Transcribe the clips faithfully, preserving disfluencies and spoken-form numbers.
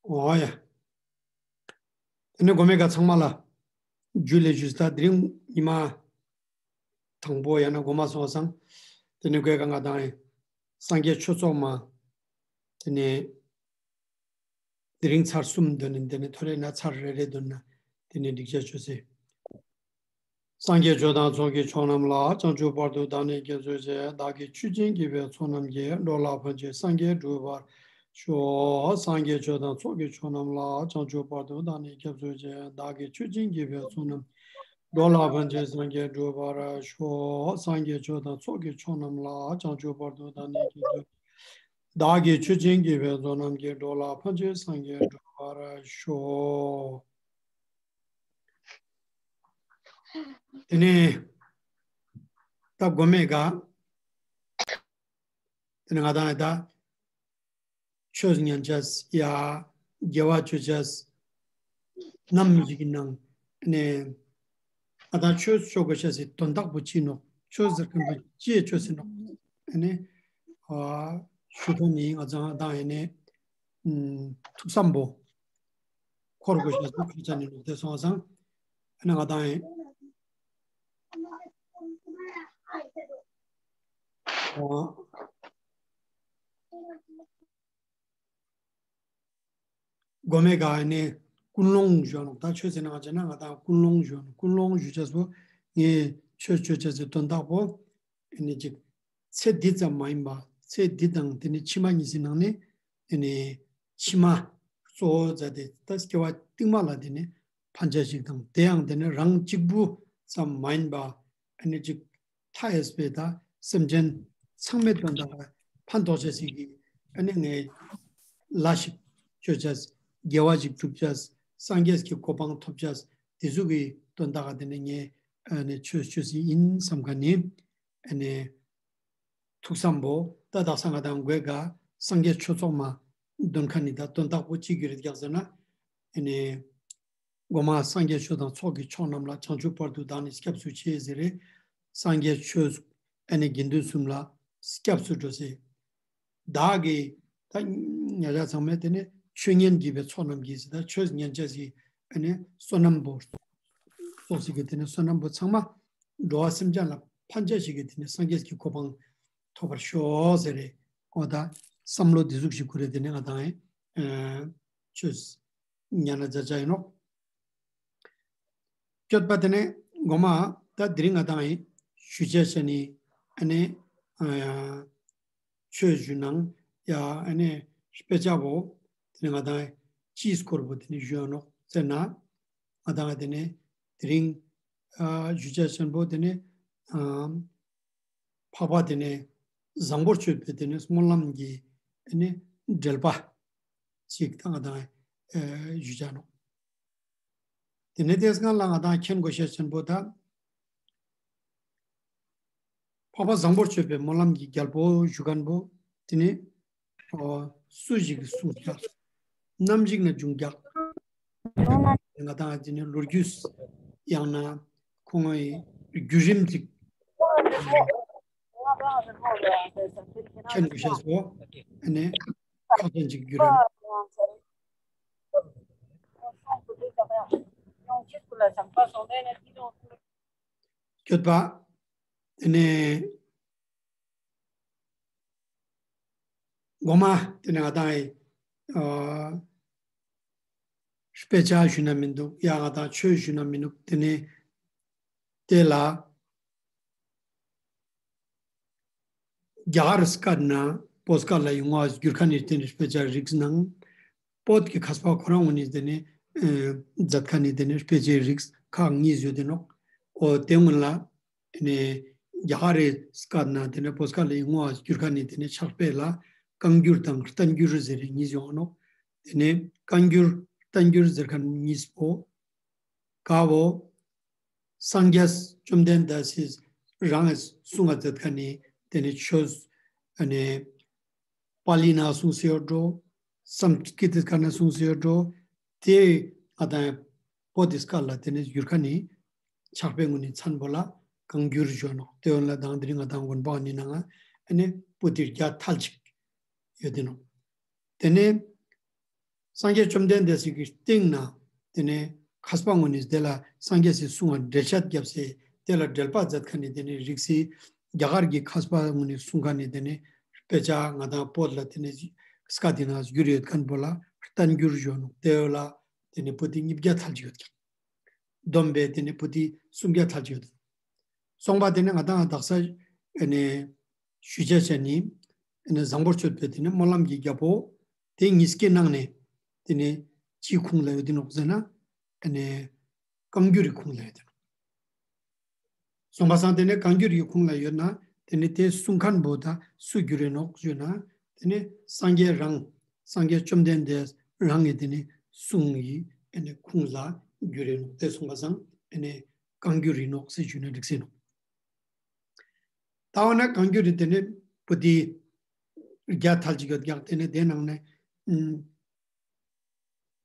འོ་ཡ། དེ་ནས་གོ་མའི་ཀ་ཚང་མ་ལ་ཇུ་ལེ་ཞུས། ད་དེ་རིང་ཉི་མ་དང་པོ་ཡང་ན་གོ་མ་སོང་སང་། དེ་ནས་གོ་མའི་ཀ་ང་དང་སངས་རྒྱས་ཆོས་ཚོགས་མ། དེ་ནས་དེ་རིང་ཚར་གསུམ་འདོན་ནས། དེ་ནས་ཐོ་རེ་ན་ཚར་རེ་རེ་འདོན་ན་དེ་ནས་འགྲིག་ཆ་ཆོས་སེ། སངས་རྒྱས་ཆོས་དང་ཚོགས་ཀྱི་མཆོག་རྣམས་ལ། བྱང་ཆུབ་བར་དུ་བདག་ནི་སྐྱབས་སུ་མཆི། བདག་གིས་ཆོས་བྱིན་གྱིས་པའི་ཚོགས་རྣམས་ཀྱིས། འགྲོ་ལ་ཕན་ཕྱིར་སངས་རྒྱས་འགྲུབ་པར་ཤོག། སངས་རྒྱས་ཆོས་དང་ཚོགས་ཀྱི་མཆོག་རྣམས་ལ། བྱང་ཆུབ་བར་དུ་བདག་ནི་སྐྱབས་སུ་མཆི། བདག་གིས་ཆོས་བྱིན་གྱིས་པའི་ཚོགས་རྣམས། འགྲོ་ལ་ཕན་ཕྱིར་སངས་རྒྱས་འགྲུབ་པར་ཤོག། སངས་རྒྱས་ཆོས་དང་ཚོགས་ཀྱི་མཆོག་རྣམས་ལ། བྱང་ཆུབ་བར་དུ་བདག་ནི་སྐྱབས་སུ། བདག་གིས་ཆོས་བྱིན་གྱིས་པའི་ཚོགས་རྣམས་ཀྱིས། འགྲོ་ལ་ཕན་ཕྱིར་སངས་རྒྱས་འགྲུབ་པར་ཤོག། དེ་ནས་ད་གོ་མའི་ཀ་དེ་ནས་ང་དང་ད་ཆོས་ཉན་ཅེས་ཡ་དགེ་བ་ཅོ་ཅེས་ནམ་ཞིག་གི་ནང་ནས་ང་དང་ཆོས་ཅོ་དགོས་ཤེས་སི་དོན་དག་པོ་ཅི་ནོག། ཆོས་ཟེར་མཁན་པོ་ཅི་ཅོ་ཅེས་ནོག། ཨ་ནི་ཨ་ཞུ་མཁན་ནི་ང་དང་ད་ཨ་ནི་ཨམ་ཐུགས་བསམ་པོ་འཁོར་དགོས་ཤེས་པོ་ཁ་ཆ་ནི་ནོག། དེ་སོང་སང་ཨ་ནི་ང་དང་ཨ་གོ་མའི་ཀ་ཨ་ནི་ཀུན་སློང་ཞུ་ནོག། ད་ཆོས་ཟེར་ན་ང་ཅ་ན་ང་དང་ཀུན་སློང་ཞུ་ནོག། ཀུན་སློང་ཞུ་ཅེས་པོ་ངས་ཆོས་ཅོ་ཅེས་སི་དོན་དག་པོ་ཨ་ནི་ཅིག་ཚེ་འདི་ཙམ་མ་ཡིན་པ་ཚེ་འདི་དང་དེ་ནས་ཕྱི་མ་གཉིས་སི་ནང་ནས་དེ་ནས་ཕྱི་མ་གཙོ་བོ་མཛད་དེ་ད་སྐྱེ་བ་རྟིང་མ་ལ་དེ་ནས་ཕན་ཆ་ཞིག་དང་དེ་ཡང་དེ་ནས་རང་གཅིག་པུ་ཙམ་མ་ཡིན་པ་ཨ་ནི་ཅིག་མཐའ་ཡས་པའི་ད་སེམས་ཅན་ཚང་མའི་དོན་དག་ལ་ཕན་ཐོགས་ཅེས་ཞིག་གི་ཨ་ནི་ངས་ལས་ཤིག་ཅོ་ཅེས་དགེ་བ་ཞིག་སྒྲུབ་ཅེས་སངས་རྒྱས་ཀྱི་གོ་འཕང་ཐོབ་ཅེས་དེ་ཟུག་གི་དོན་དག་ག་དེ་ནས་ངས་ཨ་ནི་ཆོས་ཅོ་ཅེས་ཡིན་བསམ་མཁན་ནི་ཨ་ནི་ཐུགས་བསམ་པོ་ད་དག་ས་ང་དང་གོ་མའི་ཀ་སངས་རྒྱས་ཆོས་ཚོགས་མ་འདོན་མཁན་ནི་ད་དོན་དག་པོ་ཅི་གི་རེད་ཀྱག་ཟེར་ན་ཨ་ནི། གོ་མ་སངས་རྒྱས་ཆོས་དང་ཚོགས་ཀྱི་མཆོག་རྣམས་ལ། བྱང་ཆུབ་བར་དུ་བདག་ནི་སྐྱབས་སུ་མཆི་ཟེར་རེ། སངས་རྒྱས་ཆོས་ཨ་ནི་དགེ་འདུན་གསུམ་ལ་སྐྱབས་སུ་འགྲོ་ཟེར། བདག་གིས་ད་ཉེ་རང་ཚང་མས་དེ་ནས་ཆོས་ཉན་གྱིས་པའི་ཚོགས་རྣམས་ཀྱིས་ཟེར། ད་ཆོས་ཉན་ཅེས་སི་ཨ་ནི་བསོད་ནམས་པོ་ཚོགས་ཤིག་གི་དེ་ནས་བསོད་ནམས་པོ་ཚང་མ་འགྲོ་བ་སེམས་ཅན་ལ་ཕན་ཆ་ཞིག་གི་དེ་ནས་སངས་རྒྱས་ཀྱི་གོ་འཕང་ཐོབ་པར་ཤོག་ཟེར་རེ། འོ་ད་བསམ་བློ་དེ་ཟུག་ཞིག་ཁུར་རེ་དེ་ནས་ང་དང་ཨེ་ཆོས་ཉན་ན་མཛད་ཅེས་ཡིན་ནོག། སྐྱོད་པ་དེ་ནས་གོ་མ་ད་དེ་རིང་ང་དང་ཞུ་ཅེས་ནི་ཨ་ནི་ཨ་ཆོས་ཞུ་ནང་ཡ་ཨ་ནི་དཔེ་ཆ་བོ་དེ་ནས་ང་དང་ཅིའི་སྐོར་བོ་དེ་ནས་ཞུ་ཡ་ནོག་ཟེར་ན་ང་དང་དེ་ནས་དེ་རིང་ཨ་ཞུ་ཅེས་ཆེན་པོ་དེ་ནས་ཨ་འཕགས་པ་དེ་ནས་བཟང་པོར་སྤྱོད་པའི་དེ་ནས་སྨོན་ལམ་གྱི་དེ་ནས་འགྲེལ་པ་ཅིག་ད་ང་དང་ཞུ་ཅེས་ནོག། དེ་ནས་དེ་སྔ་ལ་ང་དང་མཁྱེན་དགོས་ཤེས་ཆེན་པོ་ད་འཕགས་པ་བཟང་པོར་སྤྱོད་པའི་སྨོན་ལམ་གྱི་རྒྱལ་པོ་ཞུ་མཁན་པོ་དེ་ནི་ཨོ་སུ་ཞིག་གིས་གསུངས་ཀྱག། ནམ་ཞིག་ནས་བྱུང་ཀྱག། ང་དང་དེ་ནི་ལོ་རྒྱུས་ཡང་ན་ཁོང་གི་བརྒྱུད་རིམ་ཅིག་མཁྱེན་དགོས་ཤེས་པོ་ཨ་ནི་ཁག་ཅན་ཅིག་བརྒྱུད་རིམ། སྐྱོད་པ། དེ་ནས་གོ་མ་དེ་ནས་ང་དང་ཨ་དཔེ་ཆ་ཞུ་ན་མི་འདུག། ཡ་ང་དང་ཆོས་ཞུ་ན་མི་འདུག། དེ་ནས་དེ་ལ་རྒྱ་གར་སྐད་ནས་བོད་སྐད་ལ་ཡོང་བ་བསྒྱུར་མཁན་ནི་དེ་ནས་དཔེ་ཆ་རིགས་ནང་། བོད་ཀྱི་མཁས་པ་ཁོ་རང་ངོས་ནས་དེ་ནས་ཨ་མཛད་མཁན་ནི་དེ་ནས་དཔེ་ཆའི་རིགས་ཁག་གཉིས་ཡོད་དེ་ནོག། འོ་དེ་སྔོན་ལ་དེ་ནས་རྒྱ་གར་རི་སྐད་ནས་དེ་ནས་བོད་སྐད་ལ་ཡོང་བ་བསྒྱུར་མཁན་ནི་དེ་ནས་ཕྱག་དཔེ་ལ་བཀའ་འགྱུར་དང་བསྟན་འགྱུར་ཟེར་རེ་གཉིས་ཡོང་ནོག། དེ་ནས་བཀའ་འགྱུར་བསྟན་འགྱུར་ཟེར་མཁན་གཉིས་པོ་ཀ་བོ་སངས་རྒྱས་བཅོམ་ལྡན་འདས་སི་རང་གི་གསུང་ང་མཛད་མཁན་ནི་དེ་ནས་ཆོས་ཨ་ནི་པཱ་ལི་ནང་གསུངས་སེ་ཡོད་འགྲོ། སཾ་སྐྲྀཏ་སྐད་ནང་གསུངས་སེ་ཡོད་འགྲོ། དེ་ང་དང་བོད་དི་སྐད་ལ་དེ་ནས་བསྒྱུར་མཁན་ནི་ཕྱག་དཔེ་ངོས་ནས་མཚན་པོ་ལ་བཀའ་འགྱུར་ཞུ་ནོག། དེ་འོན་ལ་དང་དེ་རིང་ང་དང་དགོན་པ་ནི་ནང་ཨ་ནི་པོ་ཏི་བརྒྱ་ཐལ་ཅིག་ཡོད་དེ་ནོག། དེ་ནས་ སངས་རྒྱས་བཅོམ་ལྡན་འདས་སི་གི་སྟེང་ན་དེ་ནས་མཁས་པ་ངོ་ནི་དེ་ལ་སངས་རྒྱས་སི་གསུང་ང་འགྲེལ་བཤད་རྒྱབ་སེ་དེ་ལ་འགྲེལ་པ་མཛད་མཁན་ནི་དེ་ནས་རིགས་སི་རྒྱ་གར་གྱི་མཁས་པ་ངོ་ནི་གསུང་མཁན་ནི་དེ་ནས་དཔེ་ཆ་ང་དང་བོད་ལ་དེ་ནས་སྐད་དེ་ན་བསྒྱུར་ཡོད་མཁན་པོ་ལ་བསྟན་འགྱུར་ཞུ་ནོག། དེ་ལ་དེ་ནས་པོ་ཏི་ཉིས་བརྒྱ་ཐལ་ཅིག་ཡོད་ཀྱག། བསྡོམས་པས་དེ་ནས་པོ་ཏི་སུམ་བརྒྱ་ཐལ་ཅིག་ཡོད། སོང་པ་དེ་ནས་ང་དང་དག་ས་ཨ་ནི་ཞུ་བྱ་བྱ་ནི་ཨ་ནི་བཟང་པོར་སྤྱོད་པའི་དེ་ནས་སྨོན་ལམ་གྱི་རྒྱལ་པོ་དེ་ཉིས་ཀའི་ནང་ནས་དེ་ནས་ཅིའི་ཁུངས་ལ་ཡོད་དེ་ནོག་ཟེར་ན་ཨ་ནི་བཀའ་འགྱུར་རི་ཁུངས་ལ་ཡོད་དེ་ནོག། སོང་པ་སང་དེ་ནས་བཀའ་འགྱུར་རི་ཁུངས་ལ་ཡོད་ན་དེ་ནས་དེ་གསུང་མཁན་པོ་ད་སུ་འགྱུར་རེ་ནོག་ཞུ་ན་དེ་ནས་སངས་རྒྱས་རང་སངས་རྒྱས་བཅོམ་ལྡན་འདས་རང་གི་དེ་ནས་གསུང་གི་ཨ་ནི་ཁུངས་ལ་འགྱུར་རེ་ནོག། དེ་སོང་པ་སང་ཨ་ནི་བཀའ་འགྱུར་རི་ནོག་ཟེར་ཞུ་ན་འགྲིག་སེ་ནོག། ད་འོ་ན་བཀའ་འགྱུར་རི་དེ་ནས་པོ་ཏི་བརྒྱ་ཐལ་ཅིག་ཡོད་ཀྱག། དེ་ནས་དེ་ནང་ནས་ཨུམ་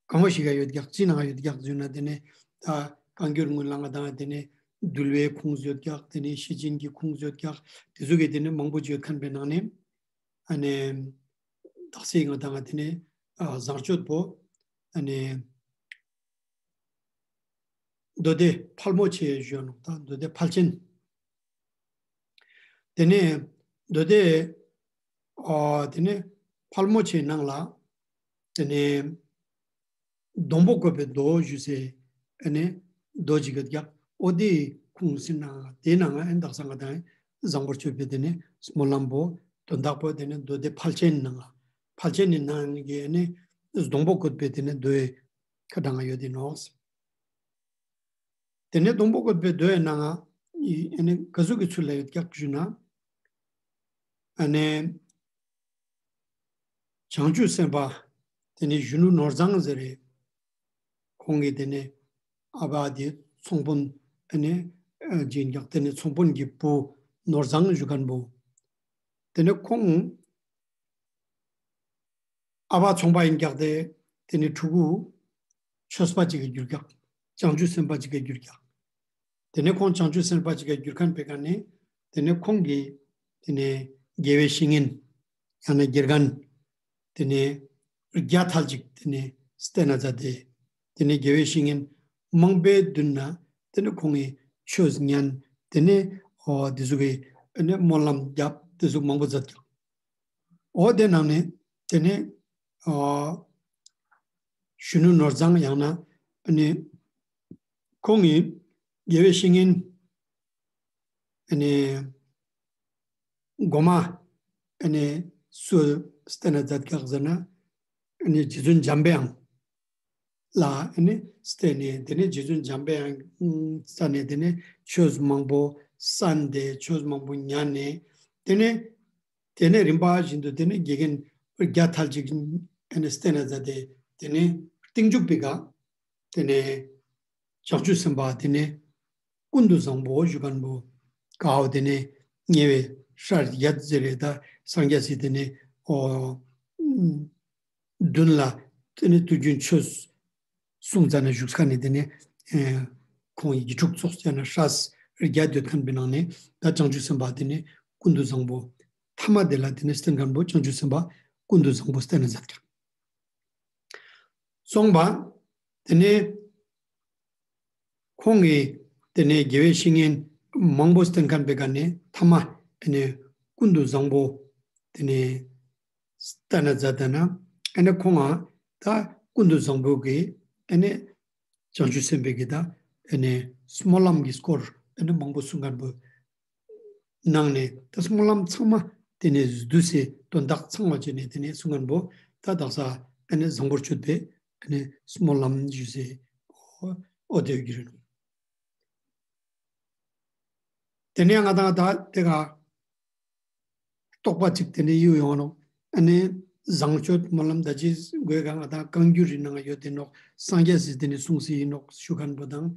གང་བོ་ཞིག་ག་ཡོད་ཀྱག་ཅི་ནང་ཡོད་ཀྱག་ཟེར་ན་དེ་ནས་ད་བཀའ་འགྱུར་སྔོན་ལ་ང་དང་དེ་ནས་འདུལ་བའི་ཁུངས་ཡོད་ཀྱག། དེ་ནས་ཤེར་ཕྱིན་གྱི་ཁུངས་ཡོད་ཀྱག། དེ་ཚོ་གི་དེ་ནས་མང་པོ་ཅིག་ཡོད་མཁན་པའི་ནང་ནས་ཨ་ནི་དག་ས་ང་དང་དེ་ནས་ཨ་བཟང་སྤྱོད་པོ་ཨ་ནི་མདོ་སྡེ་ཕལ་མོ་ཆེ་ཞུ་ནོག། ད་མདོ་སྡེ་ཕལ་ཆེན། དེ་ནས་མདོ་སྡེ་ཨ་དེ་ནས་ཕལ་མོ་ཆེ་ནང་ལ་དེ་ནས་སྡོང་པོ་བཀོད་པའི་མདོ་ཞུ་སེ་ཨ་ནི་མདོ་ཅིག་ཡོད་ཀྱག། འོ་དེ་ཁུངས་ཟེར་ན་དེ་ནང་ཨ་ནི་དག་ས་ང་དང་བཟང་པོར་སྤྱོད་པའི་དེ་ནས་སྨོན་ལམ་པོ་དོན་དག་པོ་དེ་ནས་མདོ་སྡེ་ཕལ་ཆེན་ནང་ལ་ཕལ་ཆེན་ནི་ནང་གི་ཨ་ནི་སྡོང་པོ་བཀོད་པའི་དེ་ནས་མདོའི་ཁ་གྲངས་ཡོད་དེ་ནོག། དེ་ནས་སྡོང་པོ་བཀོད་པའི་མདོའི་ནང་ང་ཨ་ནི་ག་ཟུག་གི་ཚུལ་ལ་ཡོད་ཀྱག་ཞུ་ན་ཨ་ནི་བྱང་ཆུབ་སེམས་དཔའ་དེ་ནས་གཞོན་ནུ་ནོར་བཟང་ཟེར་རེ་ཁོང་གི་དེ་ནས་ཨ་བ་དེ་ཚོང་དཔོན་ཨ་ནི་ཨ་ཅིག་ཀྱག། དེ་ནས་ཚོང་དཔོན་གྱི་བུ་ནོར་བཟང་ཞུ་མཁན་པོ་དེ་ནས་ཁོང་ཨ་བ་ཚོང་པ་ཡིན་ཀྱག། དེ་དེ་ནས་ཕྲུ་གུ་ཆོས་པ་ཅིག་ག་གྱུར་ཀྱག། བྱང་ཆུབ་སེམས་དཔའ་ཅིག་ག་གྱུར་ཀྱག། དེ་ནས་ཁོང་བྱང་ཆུབ་སེམས་དཔའ་ཅིག་ག་གྱུར་མཁན་པའི་ཀ་ནས་དེ་ནས་ཁོང་གིས་དེ་ནས་དགེ་བའི་བཤེས་གཉེན་ཡང་ན་དགེ་རྒན་དེ་ནས་བརྒྱ་ཐལ་ཅིག་དེ་ནས་བསྟེན་ན་མཛད་དེ། དེ་ནས་དགེ་བའི་བཤེས་གཉེན་མང་པོའི་མདུན་ན་དེ་ནས་ཁོང་གིས་ཆོས་ཉན། དེ་ནས་འོ་དེ་ཟུག་གི་ཨ་ནི་སྨོན་ལམ་བརྒྱབ། དེ་ཟུག་མང་པོ་མཛད་ཀྱག། འོ་དེ་ནང་ནས་དེ་ནས་ཨ་གཞོན་ནུ་ནོར་བཟང་ཡང་ན་ཨ་ནི་ཁོང་གིས་དགེ་བའི་བཤེས་གཉེན་ཨ་ནི་གོ་མ་ཨ་ནི་སུ་བསྟེན་ན་མཛད་ཀྱག་ཟེར་ན་ཨ་ནི་རྗེ་བཙུན་འཇམ་པའི་དབྱངས་ལ་ཨ་ནི་བསྟེན་ནས། དེ་ནས་རྗེ་བཙུན་འཇམ་པའི་དབྱངས་ས་ནས་དེ་ནས་ཆོས་མང་པོ་གསན་ཏེ་ཆོས་མང་པོ་ཉན་ནས་དེ་ནས་དེ་ནས་རིམ་པ་བཞིན་དུ་དེ་ནས་དགེ་རྒན་བརྒྱ་ཐལ་ཅིག་ཨ་ནི་བསྟེན་ན་མཛད་དེ། དེ་ནས་རྟིང་མཇུག་པའི་ཀ་དེ་ནས་བྱང་ཆུབ་སེམས་དཔའ་དེ་ནས་ཀུན་ཏུ་བཟང་པོ་ཞུ་མཁན་པོ་ཀའོ། དེ་ནས་ཉེ་བའི་སྲས་བརྒྱད་ཟེར་རེ་ད་སངས་རྒྱས་སི་དེ་ནས་འོ་མདུན་ལ་དེ་ནས་དུས་རྒྱུན་ཆོས་གསུང་ཙ་ན་བཞུགས་ས་ནས་དེ་ནས་ཨེ་ཁོང་གི་དྲུག་ཚོགས་ཙ་ན་སྲས་བརྒྱད་ཡོད་མཁན་པའི་ནང་ནས་ད་བྱང་ཆུབ་སེམས་དཔའ་དེ་ནས་ཀུན་ཏུ་བཟང་པོ་ཐ་མ་དེ་ལ་དེ་ནས་བསྟེན་མཁན་པོ་བྱང་ཆུབ་སེམས་དཔའ་ཀུན་ཏུ་བཟང་པོ་བསྟེན་ན་མཛད་ཀྱག། སོང་པ། དེ་ནས་ཁོང་གིས་དེ་ནས་དགེ་བའི་བཤེས་གཉེན་མང་པོ་བསྟེན་མཁན་པའི་ཀ་ནས་ཐ་མ་དེ་ནས་ཀུན་ཏུ་བཟང་པོ་དེ་ནས་བསྟེན་ན་མཛད་དེ་ན་ཨ་ནི་ཁོང་ང་ད་ཀུན་ཏུ་བཟང་པོ་གི་ཨ་ནི་བྱང་ཆུབ་སེམས་དཔའི་གི་ད་ཨ་ནི་སྨོན་ལམ་གྱི་སྐོར་ཨ་ནི་མང་པོ་གསུང་མཁན་པོ་ནང་ནས་ད་སྨོན་ལམ་ཚང་མ་དེ་ནས་བསྡུས་སེ་དོན་དག་ཚང་མ་བྱས་ནས་དེ་ནས་གསུང་མཁན་པོ་ད་དག་ས་ཨ་ནི་བཟང་པོར་སྤྱོད་པའི་ཨ་ནི་སྨོན་ལམ་ཞུས་སེ་འོ་དེ་གྱུར་ནོག། དེ་ནས་ང་དང་ད་དེ་ག་རྟོགས་པ་ཅིག་དེ་ནས་ཡོང་ནོག། ཨ་ནི་བཟང་སྤྱོད་སྨོན་ལམ་ད་ཅི་གོས་ག་ང་དང་བཀའ་འགྱུར་རི་ནང་ཡོད་དེ་ནོག། སངས་རྒྱས་སི་དེ་ནས་གསུངས་སེ་ཡིན་ནོག་ཞུ་མཁན་པོ་དང་།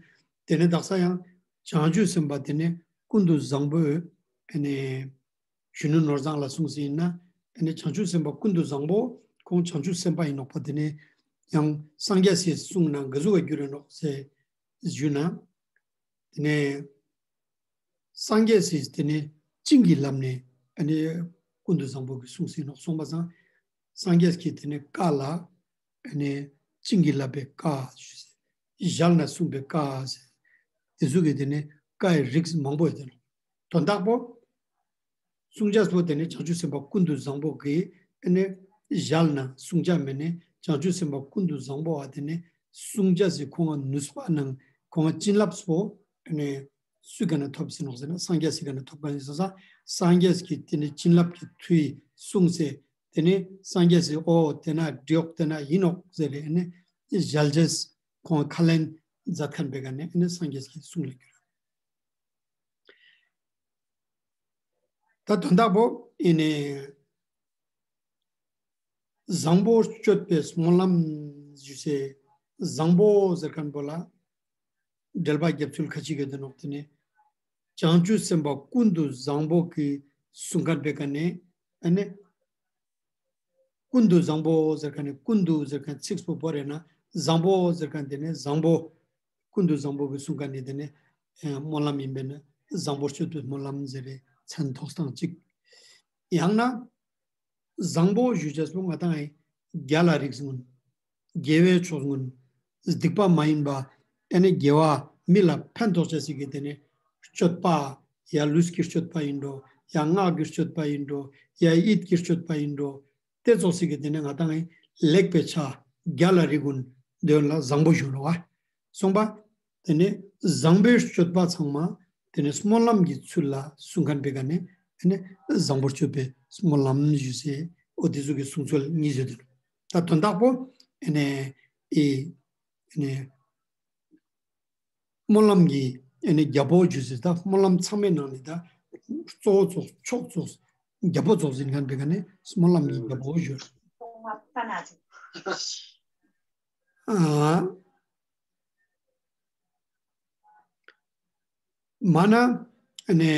དེ་ནས་དག་ས་ཡང་བྱང་ཆུབ་སེམས་དཔའ་དེ་ནས་ཀུན་ཏུ་བཟང་པོས་ཨ་ནི་གཞོན་ནུ་ནོར་བཟང་ལ་གསུངས་སེ་ཡིན་ན་ཨ་ནི་བྱང་ཆུབ་སེམས་དཔའ་ཀུན་ཏུ་བཟང་པོ་ཁོང་བྱང་ཆུབ་སེམས་དཔའ་ཡིན་ནོག་པ། དེ་ནས་ཡང་སངས་རྒྱས་སི་གསུང་ནང་ག་ཟུག་ག་གྱུར་ཡོད་ནོག་ཟེར་ཞུ་ན། དེ་ནས་སངས་རྒྱས་སི་དེ་ནས་བྱིན་གྱིས་བརླབས་ནས་ཨ་ནི་ཀུན་ཏུ་བཟང་པོ་གི་གསུངས་སེ་ཡིན་ནོག། སོང་པ་སང་སངས་རྒྱས་ཀྱི་དེ་ནས་བཀའ་ལ་ ཨ་ནི་བྱིན་གྱིས་བརླབས་པའི་བཀའ་ཞུས་སེ། ཞལ་ནས་གསུངས་པའི་བཀའ་ཟེར། དེ་ཟུག་གི་དེ་ནི་བཀའི་རིགས་མང་པོ་ཡོད་དེ་ནོག། དོན་དག་པོ། གསུང་ཅེས་པོ་དེ་ནི་བྱང་ཆུབ་སེམས་དཔའ་ཀུན་ཏུ་བཟང་པོ་གི་ཨ་ནི་ཞལ་ནས་གསུང་ཅེས་མེ་ནི་བྱང་ཆུབ་སེམས་དཔའ་ཀུན་ཏུ་བཟང་པོ་བ་དེ་ནི་གསུང་ཅེས་སི་ཁོང་ང་ནུས་པ་ནང་ཁོང་ང་བྱིན་རླབས་པོ་ཨ་ནི་སུའི་ཀ་ནས་ཐོབ་སེ་ནོག་ཟེར་ན་སངས་རྒྱས་སི་ཀ་ནས་ཐོབ་ཀ་ནས་སོང་ཙང་སངས་རྒྱས་ཀྱི་དེ་ནི་བྱིན་རླབས་ཀྱི་མཐུ་ཡིས་གསུངས་སེ་དེ་ནི་སངས་རྒྱས་སི་འོ་དེ་ན་འགྲིག་དེ་ན་ཡིན་ནོག་ཟེར་རེ་ཨ་ནི་ཞལ་ཅེས་ཁོང་ཁས་ལེན་མཛད་མཁན་པའི་ཀ་ནས་ཨ་ནི་སངས་རྒྱས་ཀྱི་གསུང་ལ་གྱུར། ད་དོན་དག་པོ་ཨེ་ནེ་བཟང་པོ་སྤྱོད་པའི་སྨོན་ལམ་ཞུས་སེ། བཟང་པོ་ཟེར་མཁན་པོ་ལ་འགྲེལ་པ་རྒྱབ་ཚུལ་ཁ་ཅིག་ཡོད་དེ་ནོག། དེ་ནི་བྱང་ཆུབ་སེམས་དཔའ་ཀུན་ཏུ་བཟང་པོ་གི་གསུང་མཁན་པའི་ཀ་ནས་ཨ་ནི་ཀུན་ཏུ་བཟང་པོ་ཟེར་མཁན་ནི་ཀུན་ཏུ་ཟེར་མཁན་ཚིག་པོ་བོ་རེ་ན་བཟང་པོ་ཟེར་མཁན་དེ་ནི་བཟང་པོ། ཀུན་ཏུ་བཟང་པོ་གི་གསུང་མཁན་ནི་དེ་ནི་ཨེ་སྨོན་ལམ་ཡིན་པས་ན་བཟང་པོ་སྤྱོད་པའི་སྨོན་ལམ་ཟེར་རེ་མཚན་ཐོགས་སྟངས་གཅིག། ཡང་ན་བཟང་པོ་ཞུ་ཅེས་པོ་ང་དང་ཨེ་དགེ་ལ་རིགས་ཀུན། དགེ་བའི་ཕྱོགས་ཀུན། སྡིག་པ་མ་ཡིན་པ་ཨེ་ནི་དགེ་བ་མི་ལ་ཕན་ཐོགས་ཅེས་སི་གི་དེ་ནི་སྤྱོད་པ། ཡ་ལུས་ཀྱི་སྤྱོད་པ་ཡིན་འགྲོ། ཡ་ངག་གི་སྤྱོད་པ་ཡིན་འགྲོ། ཡ་ཡིད་ཀྱི་སྤྱོད་པ་ཡིན་འགྲོ། དེ་ཙོགས་སི་གི་དེ་ནི་ང་དང་ཨེ་ལེགས་པའི་ཆ་དགེ་ལ་རིགས་ཀུན་དོན་ལ་བཟང་པོ་ཞུ་ནོག་པ། གསུངས་པ། དེ་ནི་བཟང་པོའི་སྤྱོད་པ་ཚང་མ་དེ་ནི་སྨོན་ལམ་གྱི་ཚུལ་ལ་གསུང་མཁན་པའི་ཀ་ནས་དེ་ནི་བཟང་པོ་སྤྱོད་པའི་སྨོན་ལམ་ཞུས་སེ་འོ་དེ་ཟུག་གི་གསུང་ཚུལ་གཉིས་ཡོད་དེ་ནོག། ད་དོན་དག་པོ་ཨེ་ནེ་ཨེ་ཨེ་ནེ་སྨོན་ལམ་གྱི་ཨེ་ནེ་རྒྱལ་པོ་ཞུས་སེ། ད་སྨོན་ལམ་ཚང་མའི་ནང་ནས་ད་གཙོ་བོ་ཙོགས་མཆོག་ཙོགས་རྒྱལ་པོ་ཙོགས་ཡིན་མཁན་པའི་ཀ་ནས་སྨོན་ལམ་གྱི་རྒྱལ་པོ་ཞུ། ཨ་མ་ན་ཨ་ནེ་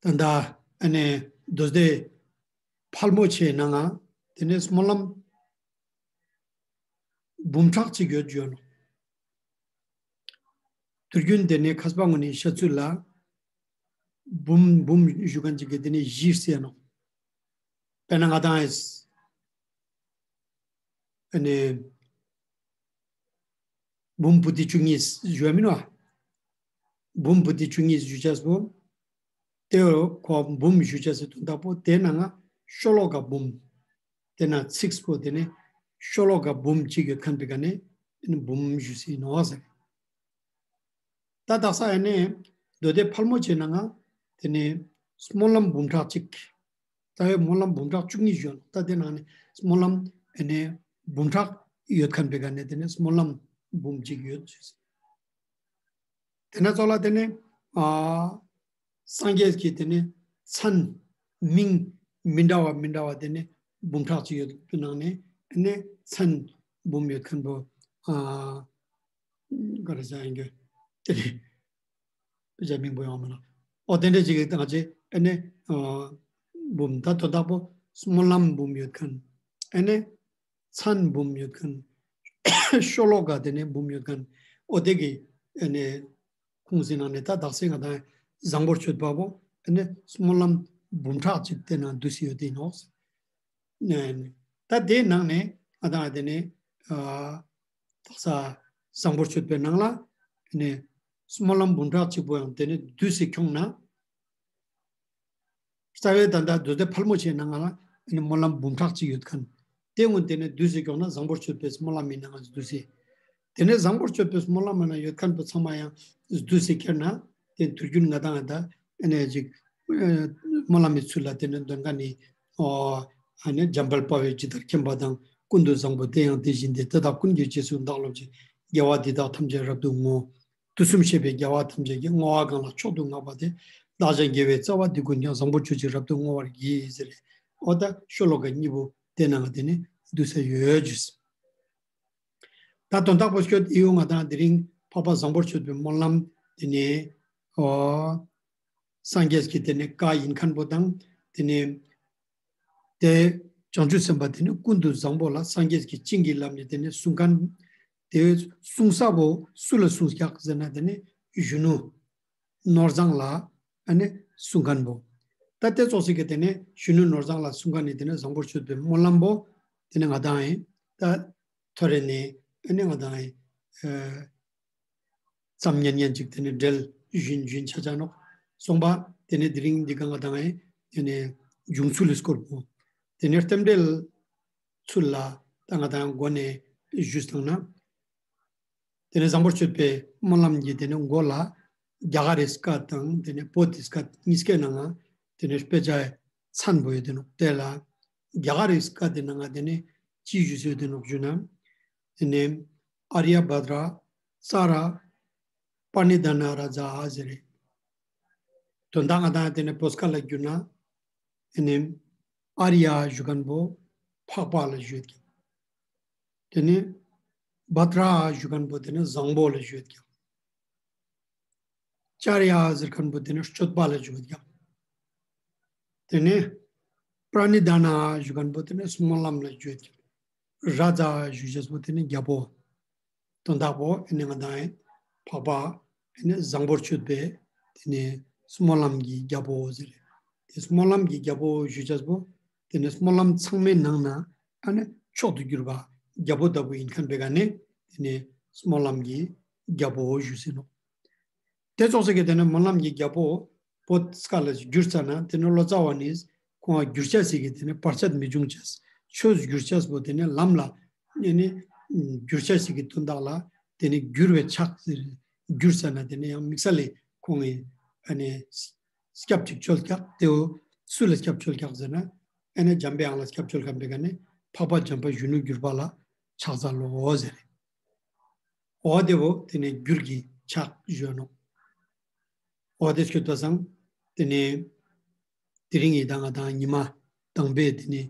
ད་ལྟ་ཨ་ནེ་མདོ་སྡེ་ཕལ་མོ་ཆེའི་ནང་ང་དེ་ནས་སྨོན་ལམ་འབུམ་ཕྲག་གཅིག་ཡོད་ཡོད་ནོག། དུས་རྒྱུན་དེ་ནས་མཁས་པ་ངོ་ནས་བཤད་ཚུལ་ལ་འབུམ་འབུམ་ཞུ་མཁན་ཅིག་གི་དེ་ནས་བཞི་ཟེར་ནོག། དཔེར་ན་ང་དང་ཨེ་ཨ་ནི་འབུམ་པོ་ཏི་བཅུ་གཉིས་ཞུ་བ་མིན་ནོག། འབུམ་པོ་ཏི་བཅུ་གཉིས་ཞུ་ཅེས་པོ། དེ་ཁོ་འབུམ་ཞུ་ཅེས་སི་དོན་དག་པོ་དེ་ནང་ང་ཤོ་ལོ་ཀ་འབུམ། དེ་ན་ཚིག་པོ་དེ་ནི་ཤོ་ལོ་ཀ་འབུམ་གཅིག་ཡོད་མཁན་པའི་ཀ་ནས་ཨ་ནི་འབུམ་ཞུས་སེ་ཡིན་ནོག་ཟེར། ད་དག་ས་ཨ་ནི་མདོ་སྡེ་ཕལ་མོ་ཆེ་ནང་ང་དེ་ནི་སྨོན་ལམ་འབུམ་ཕྲག་གཅིག། ད་ཡོད་སྨོན་ལམ་འབུམ་ཕྲག་བཅུ་གཉིས་ཡོད་ནོག། ད་དེ་ནང་ནས་སྨོན་ལམ་ཨ་ནི་འབུམ་ཕྲག་ཡོད་མཁན་པའི་ཀ་ནས་དེ་ནི་སྨོན་ལམ་འབུམ་གཅིག་ཡོད་ཅེས། དེ་ན་ཙོགས་ལ་དེ་ནི་ཨ་སངས་རྒྱས་ཀྱི་དེ་ནི་མཚན་མིང་མི་འདྲ་བ་མི་འདྲ་བ་དེ་ནི་འབུམ་ཕྲག་གཅིག་ཡོད་པའི་ནང་ནས་ཨ་ནི་མཚན་འབུམ་ཡོད་མཁན་པོ་ཨ་ག་རེ་ཟེར་ཡིན་གྱི་དེ་ནི་དཔེ་ཆ་མིང་པོ་ཡོང་མི་ལ། འོ་དེ་འདྲ་ཅིག་གི་ང་ཅི་ཨ་ནི་ཨ་འབུམ་ད་དོན་དག་པོ་སྨོན་ལམ་འབུམ་ཡོད་མཁན། ཨ་ནི་མཚན་འབུམ་ཡོད་མཁན། ཤོ་ལོ་ཀ་དེ་ནས་འབུམ་ཡོད་མཁན། འོ་དེ་གི་ཨ་ནི་ཁུངས་སི་ནང་ནས་ད་དག་ས་ང་དང་བཟང་པོ་སྤྱོད་པ་པོ་ཨ་ནི་སྨོན་ལམ་འབུམ་ཕྲག་གཅིག་དེ་ནང་བསྡུས་སེ་ཡོད་དེ་ཡིན་ནོག། ནས་ད་དེའི་ནང་ནས་ང་དང་དེ་ནས་ཨ་དག་ས་བཟང་པོ་སྤྱོད་པའི་ནང་ལ་ཨ་ནི་སྨོན་ལམ་འབུམ་ཕྲག་གཅིག་པོ་ཡང་དེ་ནས་བསྡུས་སེ་ཁྱོངས་ན། རྩ་བའི་ད་ལྟ་མདོ་སྡེ་ཕལ་མོ་ཆེའི་ནང་ང་ལ་ཨ་ནི་སྨོན་ལམ་འབུམ་ཕྲག་གཅིག་ཡོད་མཁན། དེ་སྔོན་དེ་ནས་བསྡུས་སེ་ཁྱོངས་ན་བཟང་པོ་སྤྱོད་པའི་སྨོན་ལམ་ཡིན་ནའང་བསྡུས་སེ། དེ་ནས་བཟང་པོ་སྤྱོད་པའི་སྨོན་ལམ་ཡིན་ན་ཡོད་མཁན་པོ་ཚང་མ་ཡང་བསྡུས་སེ་ཁྱེར་ན་དེ་དུས་རྒྱུན་ང་དང་ད་ཨ་ནི་ཅིག་ཨ་སྨོན་ལམ་མི་ཚུལ་ལ་དེ་ནས་འདོན་མཁན་ནི་ཨོ་ཨ་ནི་འཇམ་དཔལ་དཔའ་བོས་ཇི་ལྟར་མཁྱེན་པ་དང་། ཀུན་ཏུ་བཟང་པོ་དེ་ཡང་དེ་བཞིན་ཏེ། དེ་དག་ཀུན་གྱི་རྗེས་སུ་བདག་སློབ་ཅིང་། དགེ་བ་འདི་དག་ཐམས་ཅད་རབ་ཏུ་བསྔོ། དུས་གསུམ་གཤེགས་པའི་རྒྱལ་བ་ཐམས་ཅད་ཀྱིས། བསྔོ་བ་གང་ལ་མཆོག་ཏུ་བསྔགས་པ་དེས། བདག་ཀྱང་དགེ་བའི་རྩ་བ་འདི་ཀུན་ཀྱང་། བཟང་པོ་སྤྱོད་ཅིང་རབ་ཏུ་བསྔོ་བར་བགྱི། ཟེར་རེ། འོ་ད་ཤོ་ལོ་ཀ་གཉིས་པོ་དེ་ནང་དེ་ནས་བསྡུས་ས་ཡོད་ཅེས། ད་དོན་དག་པོ་སྐྱོད་ཨི་ཡོ་ང་དང་དེ་རིང་འཕགས་པ་བཟང་པོ་སྤྱོད་པའི་སྨོན་ལམ་དེ་ནས་འོ་སངས་རྒྱས་ཀྱི་དེ་ནས་བཀའ་ཡིན་མཁན་པོ་དང་དེ་ནས། དེ་བྱང་ཆུབ་སེམས་དཔའ་དེ་ནི་ཀུན་ཏུ་བཟང་པོ་ལ་སངས་རྒྱས་ཀྱི་བྱིན་གྱིས་བརླབས་ནས་དེ་ནི་གསུང་མཁན། དེ་གསུང་ས་བོ་སུ་ལ་གསུངས་ཀྱག་ཟེར་ན་དེ་ནི་གཞོན་ནུ་ནོར་བཟང་ལ་ཨ་ནི་གསུང་མཁན་བོ། ད་ཏེ་ཙོགས་སི་གི་ཏེ་ནེ་གཞོན་ནུ་ནོར་བཟང་ལ་གསུང་ཁན་ནི་ཏེ་ནེ་བཟང་པོར་སྤྱོད་པའི་སྨོན་ལམ་བོ་ཏེ་ནེ་ང་དང་ཨིན། ད་ཐོ་རེ་ནེ་ཨ་ནི་ང་དང་ཨིན། ཨ་ཙམ་ཉན་ཉན་ཅིག་ཏེ་ནེ་འགྲེལ་ཞུན་ཞུན་ཆ་ཆ་ནོག་སོང་པ། ཏེ་ནེ་དེ་རིང་འདི་ཀ་ང་དང་ཨིན་ཏེ་ནེ་འབྱུང་ཚུལ་ལ་སྐོར་པོ། ཏེ་ནེ་རྟེན་འབྲེལ་ཚུལ་ལ་ད་ང་དང་མགོ་ནེ་ཞུས་ཏང་ན། ཏེ་ནེ་བཟང་པོར་སྤྱོད་པའི་སྨོན་ལམ་གྱི་ཏེ་ནེ་མགོ་ལ་རྒྱ་གར་རི་སྐད་དང་ཏེ་ནེ་བོད་དི་སྐད་ཉིས་ཀའི་ནང་ང་ཏེ་ནེ་དཔེ་ཆ་མཚན་པོ་ཡོད་དེ་ནོག་ཏེ་ལ་རྒྱ་གར་རི་སྐད་དི་ནང་ང་ཏེ་ནེ་ཅི་ཞུས་ཡོད་དེ་ནོག་ཞུ་ན། ཏེ་ནེ་ཨརྱ་བྷ་དྲ་ཙརྱ་པྲ་ཎི་དཱ་ན་རཱ་ཛ་ཟེར་རེ། དོན་དག་ང་དང་ཏེ་ནེ་བོད་སྐད་ལ་བསྒྱུར་ན། ཏེ་ནེ་ཨརྱ་ཞུ་ཁན་བོ་འཕགས་པ་ལ་ཞུ་ཡོད་ཀྱག་ཏེ་ནེ་བྷ་དྲ་ཞུ་ཁན་བོ་ཏེ་ནེ་བཟང་པོ་ལ་ཞུ་ཡོད་ཀྱག་ཙརྱ་ཟེར་ཁན་བོ་ཏེ་ནེ་སྤྱོད་པ་ལ་ཞུ་ཡོད་ཀྱག་ཏེ་ནེ་པྲ་ཎི་དཱ་ན་ཞུ་ཁན་བོ་ཏེ་ནེ་སྨོན་ལམ་ལ་ཞུ་ཡོད་ཀྱག་རཱ་ཛ་ཞུ་ཅེས་པོ་ཏེ་ནེ་རྒྱལ་པོ། དོན་དག་པོ་ཨ་ནི་ང་དང་ཨིན་འཕགས་པ་ཨ་ནི་བཟང་པོར་སྤྱོད་པའི་ཏེ་ནེ་སྨོན་ལམ་གྱི་རྒྱལ་པོ་ཟེར། ཏེ་སྨོན་ལམ་གྱི་རྒྱལ་པོ་ཞུ་ཅེས་པོ་ཏེ་ནེ་སྨོན་ལམ་ཚང་མའི་ནང་ན་ཨ་ནི་མཆོག་ཏུ་གྱུར་པ་རྒྱལ་པོ་ལྟ་བུ་ཨིན་ཁན་བོའི་ཀ་ནེ་ཏེ་ནེ་སྨོན་ལམ་གྱི་རྒྱལ་པོ་ཞུས་ཏེ་ནོག་ཏེ་ཙོགས་སི་གི་ཏེ་ནེ་སྨོན་ལམ་གྱི་རྒྱལ་པོ་བོད་སྐད་ལ་བསྒྱུར་ཙ་ན་ཏེ་ནེ་ལོ་ཙཱ་བ་ནི་ཁོང་ང་བསྒྱུར་ཅེས་སི་གི་ཏེ་ནེ་བར་ཆད་མི་འབྱུང་ཅེས། ཆོས་བསྒྱུར་ཅེས་པོ་ཏེ་ནེ་ལམ་ལ་ཨ་ནི་བསྒྱུར་ཅེས་སི་གི་དོན་དག་ལ་ཏེ་ནེ་བསྒྱུར་བའི་ཕྱག་ཟེར། བསྒྱུར་ཙ་ན་ཏེ་ནེ་ཡང་དམིགས་བསལ་ལི་ཁོང་ངི་ཨ་ནི་སྐྱབས་ཅིག་བཅོལ་ཀྱག་ཏེའོ་སུ་ལ་སྐྱབས་བཅོལ་ཀྱག་ཟེར་ན་ཨ་ནི་འཇམ་པའི་དབྱངས་ལ་སྐྱབས་བཅོལ་ཁན་བོའི་ཀ་ནེ་འཕགས་པ་འཇམ་དཔལ་གཞོན་ནུར་གྱུར་པ་ལ་ཕྱག་འཚལ་ལོ་ཟེར། འོ་ཏེ་བོ་ཏེ་ནེ་བསྒྱུར་གྱི་ཕྱག་ཞུ་ནོག་འོ་ཏེ་སྐྱོད་པ་སང་ཏེ་ནེ་དེ་རིང་ངི་ད་ང་དང་ཉི་མ་དང་པོའི་ཏེ་ནེ་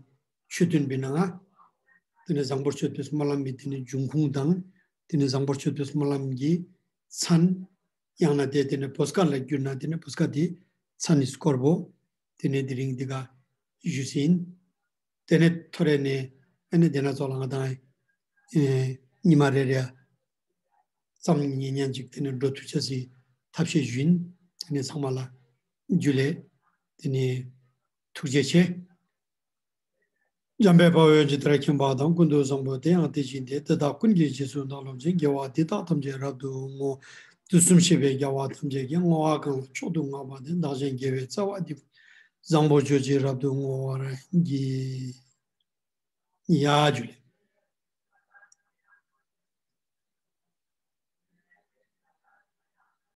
ཆོས་ཐུན་པོའི་ནང་ང་ཏེ་ནེ་བཟང་པོར་སྤྱོད་པའི་སྨོན་ལམ་གྱི་ཏེ་ནེ་འབྱུང་ཁུངས་དང་ཏེ་ནེ་བཟང་པོར་སྤྱོད་པའི་སྨོན་ལམ་གྱི་མཚན་ཡང་ན་ཏེ་ཏེ་ནེ་བོད་སྐད་ལ་བསྒྱུར་ན་ཏེ་ནེ་བོད་སྐད་དི་མཚན་ནི་སྐོར་བོ་ཏེ་ནེ་དེ་རིང་འདི་ཀ་ཞུས་ཏེ་ཨིན། ཏེ་ནེ་ཐོ་རེ་ནེ་ཨ་ནི་ཏེ་ནེ་ཙོགས་ལ་ང་དང་ཨེ་ཉི་མ་རེ་རེ་ཙམ་ཉན་ཉན་ཅིག་ཏེ་ནེ་འགྲོ་ཐུབ་ཅེས་སི་ཐབས་ཤེས་ཞུ་ཨིན། ཏེ་ནེ་ཚང་མ་ལ་ཇུ་ལེ། ཏེ་ནེ་ཐུགས་རྗེ་ཆེ། འཇམ་དཔལ་དཔའ་བོས་ཇི་ལྟར་མཁྱེན་པ་དང་། ཀུན་ཏུ་བཟང་པོ་དེ་ཡང་དེ་བཞིན་ཏེ། དེ་དག་ཀུན་གྱི་རྗེས་སུ་བདག་སློབ་ཅིང་། དགེ་བ་འདི་དག་ཐམས་ཅད་རབ་ཏུ་བསྔོ། དུས་གསུམ་གཤེགས་པའི་རྒྱལ་བ་ཐམས་ཅད་ཀྱིས། བསྔོ་བ་གང་ལ་མཆོག་ཏུ་བསྔགས་པ་དེས། བདག་གཞན་དགེ་བའི་རྩ་བ་འདི། བཟང་པོ་སྤྱོད་ཅིང་རབ་ཏུ་བསྔོ་བར་བགྱི། ཡ་ཇུ་ལེ།